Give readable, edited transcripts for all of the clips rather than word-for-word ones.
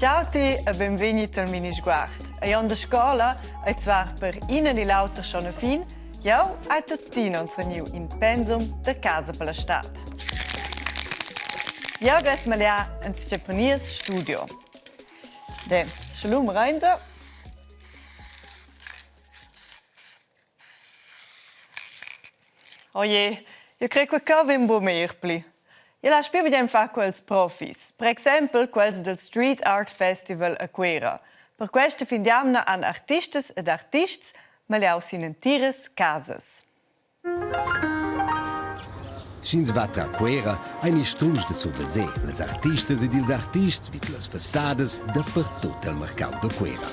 Ciao ti e benvegni al Minisguard. Ei on da scola ei zvar per ina ni l'auter schon a fin, jau hai tuttina ons reniu in pensum da casa per la stad. Jau duess magliar en Steponies studio. De, Shalom Reinsa. Oje, eu crei que ch'eu vegn buca meglier pli. Eu lasch pir budem far quels profis, per exempel quels del Street Art Festival a Cuera. Per questa fin d'jamna han artistas ed artists magliau sin entiras casas. Sch'ins va tra Cuera ein strusch da surveser las artistas ed ils artists vid las fassadas dapertut el marcau da Cuera.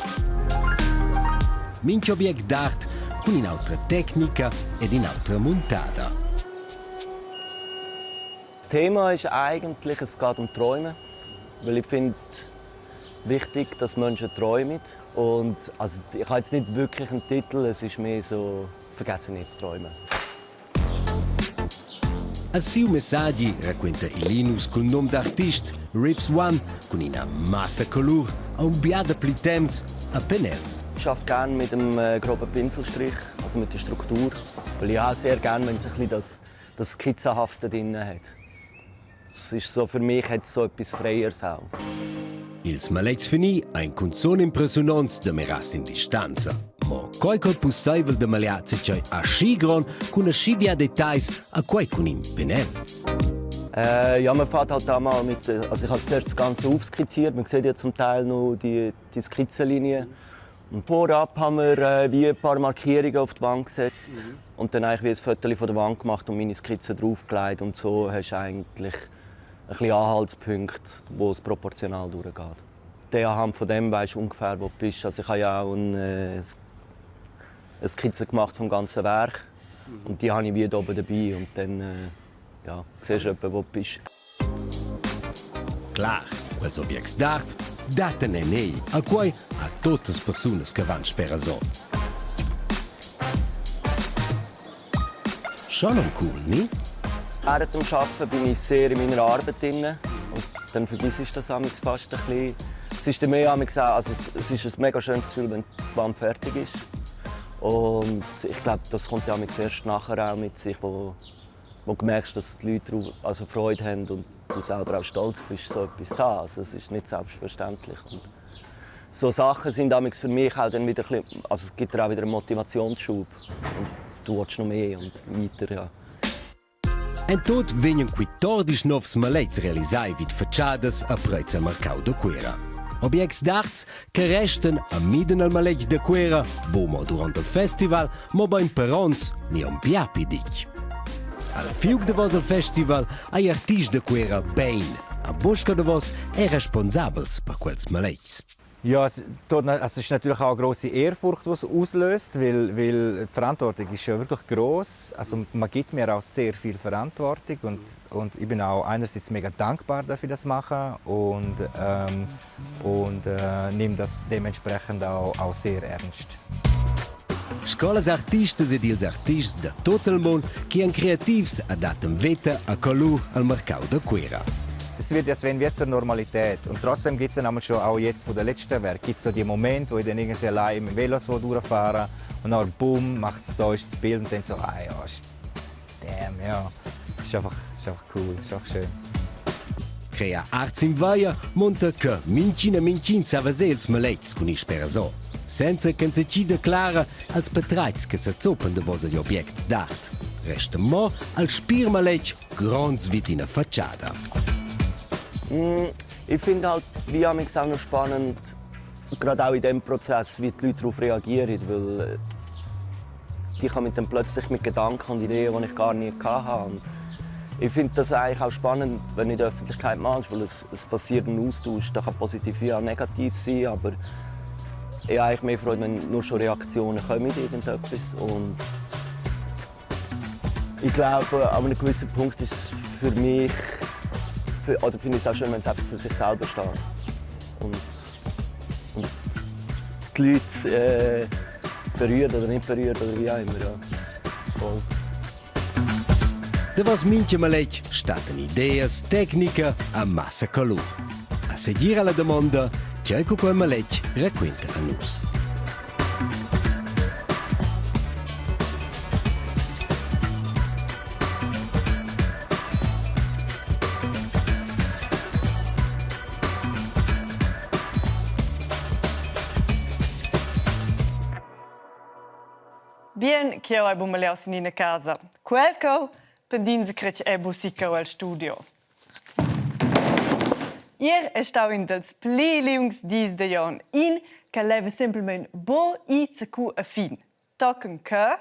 Mintga object d'art cun in'autra tecnica ed in'autra muntada. Das Thema ist eigentlich, es geht um Träume, weil ich finde wichtig, dass Menschen träumen. Und also, ich habe jetzt nicht wirklich einen Titel, es ist mehr so Vergessen nicht zu träumen. A siu messadi raquenta il Linus cul num d'artist Rips One cun ina massa colur a un bia dapli temps a penels. Ich arbeite gerne mit dem äh, groben Pinselstrich, also mit der Struktur, weil ich auch sehr gerne, wenn es ein bisschen das, das Skizzenhafte drin hat. Das ist so für mich hat so etwas Freieres auch. Ils maletgs fini ein cunzun impressiunonts da mirar sin distanza. Mo quei col pusseivel da maliar zatgei aschi gron cun aschi bia details a quei cun in penel. Äh, ja, man fährt halt auch mal mit, also ich habe zuerst das Ganze aufskizziert, man sieht ja zum Teil noch die, die Skizzenlinie. Und vorab haben wir äh, wie ein paar Markierungen auf die Wand gesetzt mhm. und dann eigentlich wie ein Foto von der Wand gemacht und meine Skizze draufgelegt und so hast du eigentlich ein bisschen Anhaltspunkte, wo es proportional durchgeht. Dann anhand von dem weisst du ungefähr, wo du bist. Also ich habe ja auch eine, eine Skizze gemacht vom ganzen Werk und die habe ich wie oben dabei und dann äh, ja, siehst du etwa, wo du bist. Clar, quels objects d'art dattan en egl a quei a totas persunas che van sperasò. Schon am cool, ni? Während dem Arbeiten bin ich sehr in meiner Arbeit drin. Und dann vergiss ich das fast ein bisschen. Es ist mehr auch, also es ist ein mega schönes Gefühl, wenn die Wand fertig ist. Und ich glaube, das kommt ja erst nachher auch mit sich, wo, wo du merkst, dass die Leute darauf, also Freude haben und du selber auch stolz bist, so etwas zu haben. Also es ist nicht selbstverständlich. Und so Sachen sind für mich auch dann wieder ein bisschen, also es gibt dir auch wieder einen Motivationsschub und du willst noch mehr und weiter, ja. En tot vegnan 14 novs maletgs realisai vid fatschadas a Prez al marcau da Cuera. Objects d'arts che restan a miden al maletg da Cuera, buc mo duront il festival, mobein per onns ni aunc bia pli ditg. Al fiug davos il festival ei artist da Cuera bein a busca davos e responsabels per quels maletgs. Ja, es, also es ist natürlich auch eine grosse Ehrfurcht, die es auslöst, weil, weil die Verantwortung ist ja wirklich gross. Also man gibt mir auch sehr viel Verantwortung und, und ich bin auch einerseits mega dankbar, dass ich das mache und, ähm, und äh, nehme das dementsprechend auch, auch sehr ernst. Sco las artistas ed ils artists da tut il mund che han creativs adattan veta a colur al marcau da Cuera. Es wird ja, Sven wird zur Normalität. Und trotzdem gibt es dann einmal schon, auch jetzt von der letzten Werk, gibt es so die Momente, wo ich dann irgendwie allein mit dem Velo so durchfahre und dann bumm, macht es da ist das Bild und dann so, ah ja, damn, ja, ist einfach, ist einfach cool, ist einfach schön. Crear arts in vaia monta che mintgin e mintgin sa veser ils maletgs cun ir sperasò, senza ch'enzatgi declara als patratgs che sezuppan davos igl object d'art. Resta mo al spir maletg gronds vid ina fatschada. Mm, ich finde halt wie auch noch spannend, gerade auch in dem Prozess, wie die Leute darauf reagieren, weil äh, die kommen dann plötzlich mit Gedanken und Ideen, die ich gar nie hatte. Und ich finde das eigentlich auch spannend, wenn du in der Öffentlichkeit malst, weil es, es passiert ein Austausch, der kann positiv wie auch negativ sein, aber ich habe eigentlich mehr Freude, wenn nur schon Reaktionen kommen, irgendetwas. Und ich glaube, an einem gewissen Punkt ist es für mich, für, oder finde ich es auch schön, wenn es einfach für sich selber steht. Und, und die Leute äh, berührt oder nicht berührt oder wie auch immer. Ja. Voll. Davos mintga maletg stattan ideas, tecnica a massa colur. A seguir alla damonda. Tgei co quei maletg raquenta a nus. Bien ch'jeu hai buca maliau sin ina casa. Quel cheu pendin secretg ei buc cheu el studio. Ier è stau in dals pli liungs dis da Jon, in che leva semplamein buc ir zacu a fin. Tochen che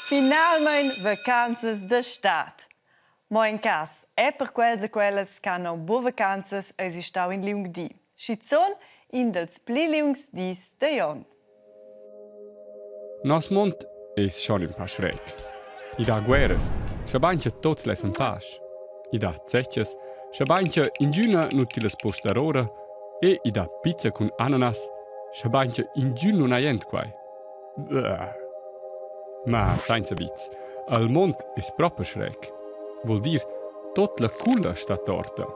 finalmein vacanzas da stad. Mo en cass è per quels e quellas che han aunc buc vacanzas eisi stau in liung di. Schizun in dals pli liungs dis da Jon. Nos mund es schon ün pa schräg. I dà guerras, schabain cha tuots lessan pasch. I dà zechas, schabain cha ingüna nu tillas po star ora e i dà pizza cun ananas, schabain cha ingün nun ha jent quai. Bäh. Ma sainza viz, al mond es propa schräg. Vuol dir, tot la culla sta torta.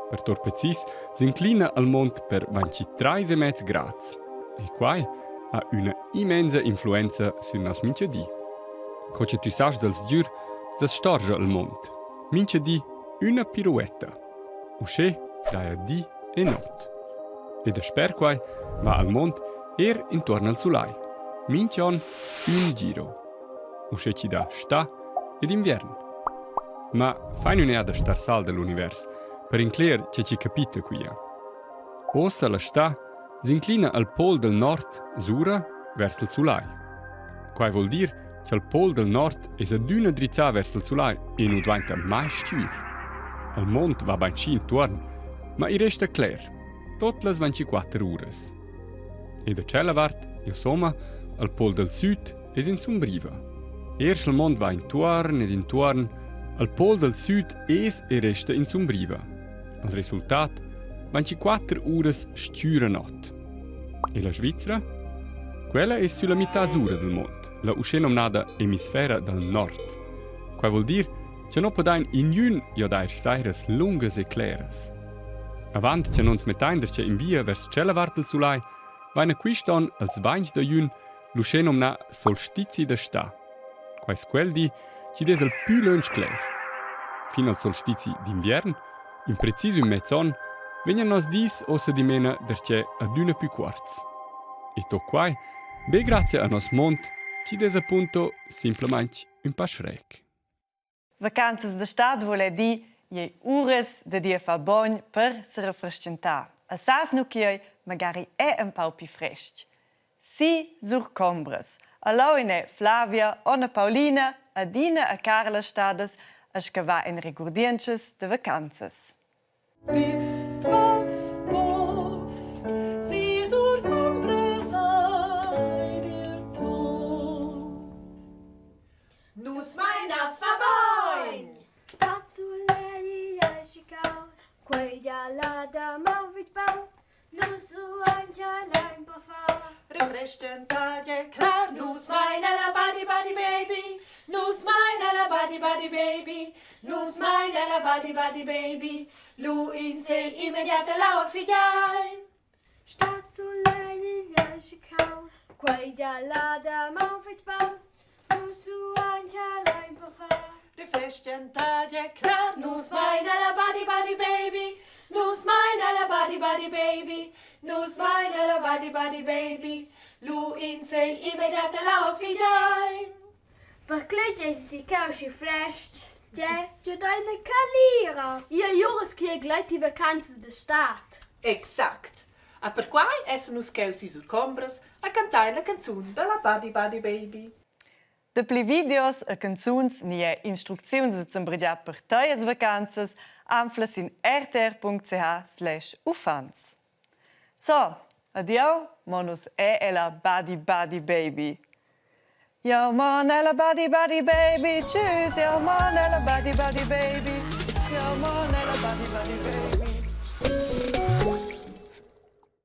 Per tor precis s'inclina al mond per 23,5 grads. E quai ha üna immensa influenza sün nos minchadi. Co che tü sast dal sgür, s'as storgia al mond. Mincha di üna piruetta. Uschè daja di e not. E dasper quai va al mond eir intuorn al sulai. Minch'on ün giro. Uschè chi dà stà ed inviern. Ma fain ün'eada star sal da l'univers per incler che chi capita quia. Uossa la stà s'inclina al pol del nord sura vers il sulai. Quai vuol dir cha'l pol del nord es adüna drizzà vers il sulai e nu dvainta mai stür. Al mond va bainschi intuorn, ma i resta cler, tot las 24 uras. E da tschella vart, insomma, al pol del süd es in sumbriva. Eir sch'el mond va intuorn ed intuorn, al pol del süd es e resta in sumbriva. Al resultat 24 uras stüra not. E la Svizra? Quella es sülla mità sura del mond, la uschè-nomnada emisfera dal nord. Quai vuol dir cha no podain ignün giodair sairas lungas e cleras. Avant cha nons mettain darcheu in via vers tschella vart del sulai, vaina quist on als 20 da jün l'uschè nomnà solstizi da stà. Quai es quel di chi'd es il pü lönch cler. Fin al solstizi d'inviern, in precis ün mez on, vegnan nos dis uossa dimena darcheu adüna pü cuorts. E tot quai be grazia a nos mond chi'd es apunto simplamaing ün pa schräg. Vacanzas da stad vul er dir ei uras da dir far bogn per serefrestgentar. A sas nu chi ei magari è empau pli frestg. Si sur combras. Allo in è Flavia, Onna Paulina, Adina e Carla stadas a scavar en regurdientschas da vacanzas. Biff, baff, boff, si sur combras ei dil tot. Nus meina fa bein! Cazzuleri ei schicau, quei la damaun vid bau. Nus uain per far. Refrestgentage klar. Nus meina la body body baby. Nus meina la body body baby. Nus meina la body body baby. Lu in se immediate l'aua figiain. Statt sulegl ei schicau, quei la damaun vid bau. Nus uain per far. Refrestgentage klar. Nus meina la body body baby. Nus meina la body body baby. Nus meina la body body baby. Lu in se immediate l'aua figiain. Per cletg eisi siccau schi frestg. Tgei, jeu dai ina calira. Ia Joris che ei gleiti vacanzas da stad. Exact. E perquai essan nus cheu si sur combras a cantar la canzun dalla Buddy Buddy Baby. Dapli videos e canzuns ni er instrucziuns da zambregiar per teias vacanzas anfla sin rtr.ch/uffants. So, adieu, mo nus è ella Buddy Buddy Baby. Ja man ella Buddy Buddy Baby, tschüss, ja man ella Buddy Buddy Baby, ja man ella Buddy Buddy Baby.